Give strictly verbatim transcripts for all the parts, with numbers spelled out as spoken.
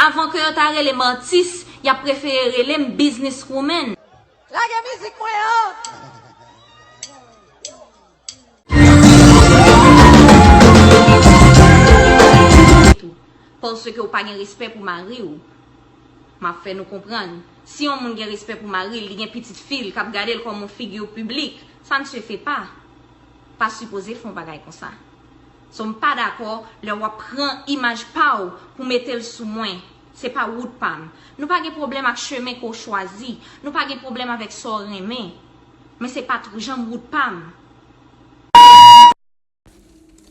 Avan ke yo ta rele m atis, y ap prefere rele m business woman. Lage mizik mwen an! Paske w pa gen respè pou mari w. M ap fè nou konprann. Si yon moun gen respè pou mari l, li gen pitit fi l k ap gade l kòm yon figi piblik, ça ne se fait pas. Pa sipoze fè yon bagay konsa. So, m pa dakò lè w ap pran imaj pa w pou mete l sou mwen. Se pa wout pa m. Nou pa gen pwoblèm ak chemen ke w chwazi. Nou pa gen pwoblèm avèk sa w renmen. Men se pa t janm wout pa m.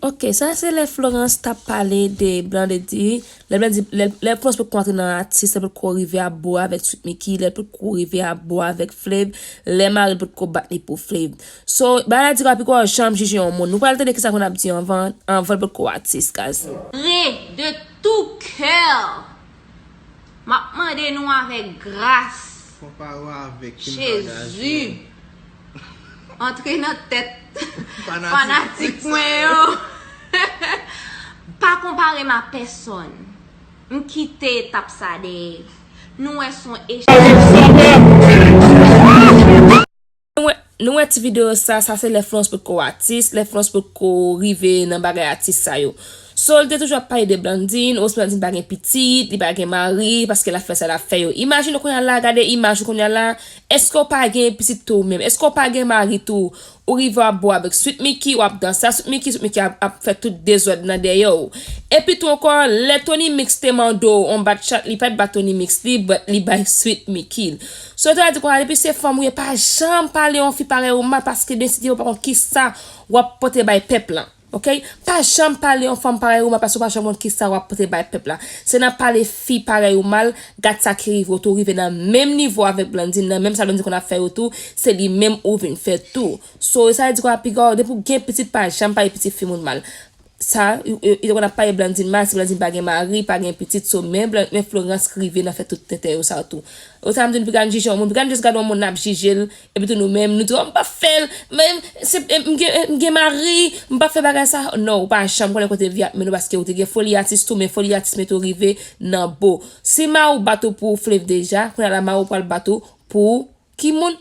Ok, sa se lè Florence t ap pale de Blondedy. Lè Blondedy, lè, lè Florence potko antre nan atis, lè potko rive a bo avèk Sweet Micky, lè potko rive a bo avèk Flav, lè mari l potko bat li pou Flav. So, bagay la di w ap pi gwo janm jije yon moun. Nou pral tande kisa moun ap di anvan, anvan l potko atis, guys. Re de tou kè. M ap mande nou avèk gras. Konpare w avèk Kim Jezi. Kardashian. Antre nan tèt fanatik mwen yo. Pa konpare m a pèsòn. M kite etap sa dèyè. Nou wè son echèk. Nou wè, nou wè ti videyo sa, sa se lè Florence potko atis, lè Florence potko rive nan bagay atis sa yo. So, li te toujou ap pale de Blandine, o Blandine pa gen pitit, li pa gen mari, paske l ap fè sa l ap fè yo. Imajine w kounye a la, gade imaj ou kounye a la, èske w pa gen pitit tou ou menm? Èske w pa gen mari tou? Ou rive w ap bo avèk Sweet Micky, w ap danse a Sweet Micky, Sweet Micky ap, ap fè tout dezòd nan dèyè w. Epi tou ankò, lè Tony Mix te mande w on bat chat, li pa t ba Tony Mix li, but li bay Sweet Micky. So, sa vle di konsa, depi se fanm ou ye, pa janm pale yon fi parèy ou mal, paske de site ou pa konn kisa w ap pote bay pèp la. Ok? Pa janm pale yon fanm parèy ou mal, paske ou pa janm konn kisa w ap pote bay pèp la. Se nan pale fi parèy ou mal, gad sa ki rive w tou, rive nan menm nivo avèk Blandine nan, menm sa Blandine konn ap fè yo tou, se li menm ou vin fè tou. So, sa vle di konsa, piga w, depi w gen pitit, pa janm pale pitit fi moun mal. Sa, yo, yo, yo konn ap pale Blandine mal, si Blandine pa gen mari, pa gen pitit, so, men Blan-, men Florence ki rive nan fè tout tenten yo sa tou. Ou sa m di n piga n jije yon moun, piga n just gade yon moun n ap jije l, epi tou nou menm, nou di, "Oh, m p ap fè l, men se, m gen, m gen mari, m p ap fè bagay sa." Non, ou pa janm konnen kote vi ap mennen w, paske ou te gen foli atis tou, men foli atis mete w rive nan bo. Si mari w bat ou pou Flav deja, kounye a la mari w pral bat ou pou ki moun?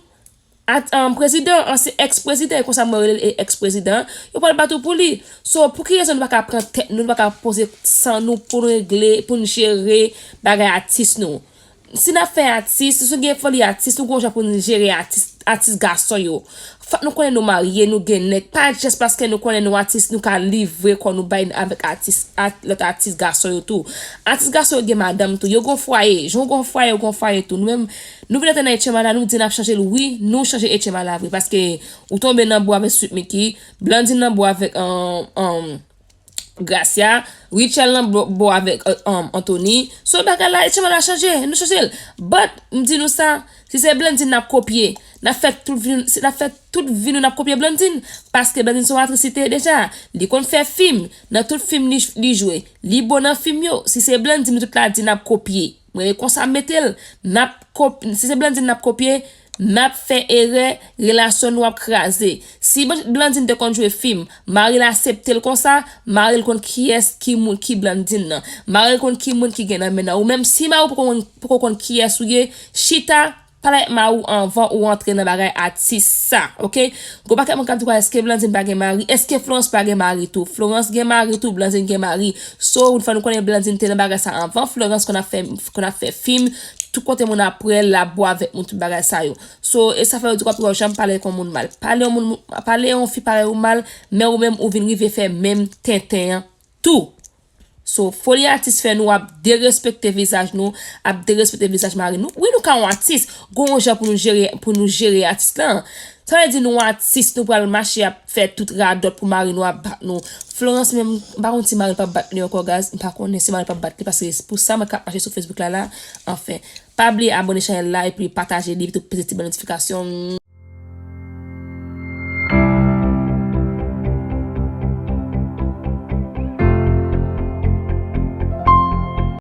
At, um, prezidan, ansyen èks-prezidan, e konsa mwen rele l, e èks-prezidan, yo pral bat ou pou li. So, pou ki rezon nou pa ka pran tèt nou, nou pa ka poze san nou pou n regle, pou n jere bagay atis nou? Si n ap fè atis, si nou gen foli atis, nou gon jan pou n jere atis, atis gason yo. Fòk nou konnen nou marye, nou gen nèg. Pa jis paske nou konnen nou atis, nou ka livre kò nou bay avèk atis, at-, lòt atis gason yo tou. Atis gason yo gen madanm tou, yo gon fwaye. Jan w gon fwaye, yo gon fwaye tou. Nou menm, Nou vin antre nan H M I la, nou di n ap chanje l, wi, nou chanje H M I la vre, paske ou tonbe nan bo avèk Sweet Micky, Blandine nan bo avèk, um, um, Gracia, Rutshelle nan bo, bo avèk, uh, um, Anthony. So, bagay la, H M I la chanje, nou chanje l. But, m di nou sa, si se Blandine n ap kopye, n ap fè tout vi, n ap fè tout vi nou n ap kopye Blandine, paske Blandine se yon atris li te ye deja. Li konn fè fim, nan tout fim li, li jwe, li bon nan fim yo. Si se Blandine, nou tout la di n ap kopye. Mwen, e konsa m mete l. N ap kop-, si se Blandine n ap kopye, n ap fè erè, relasyon nou ap kraze. Si Blan-, Blandine te konn jwe fim, mari l asepte l konsa, mari l konn kiyès ki moun ki Blandine nan. Mari l konn ki moun ki gen nan men nan. Ou menm, si mari w poko konn, poko konn kiyès ou ye, chita, pale ak mari w anvan ou antre nan bagay atis sa, ok? Gon pakèt moun k ap di kwa, èske Blandine pa gen mari? Èske Florence pa gen mari tou? Florence gen mari tou, Blandine gen mari. So, fò nou konnen Blandine te nan bagay sa anvan, Florence konn ap fè, konn ap fè fim, tout kote moun ap wè l, l ap bo avèk moun, tout bagay sa yo. So, e sa fè yo di kwa, pou yo janm pale yon moun mal. Pale yon moun, pale yon fi parèy ou mal, men ou menm ou vin rive fè menm tenten an tou. So, foli atis fè nou ap derespekte vizaj nou, ap derespekte vizaj mari nou. Wi, nou ka yon atis, gon yon jan pou nou jere, pou nou jere atis lan. Sa vle di nou atis, nou pral mache ap fè tout radòt pou mari nou ap bat nou. Florence menm, m pa konn si mari l p ap bat li ankò, guys. M pa konnen si mari l p ap bat li, paske pou sa mwen k ap mache sou Facebook la la. Anfen, pa bliye abòne chanèl la epi pataje li, epi tou peze ti bèl notifikasyon.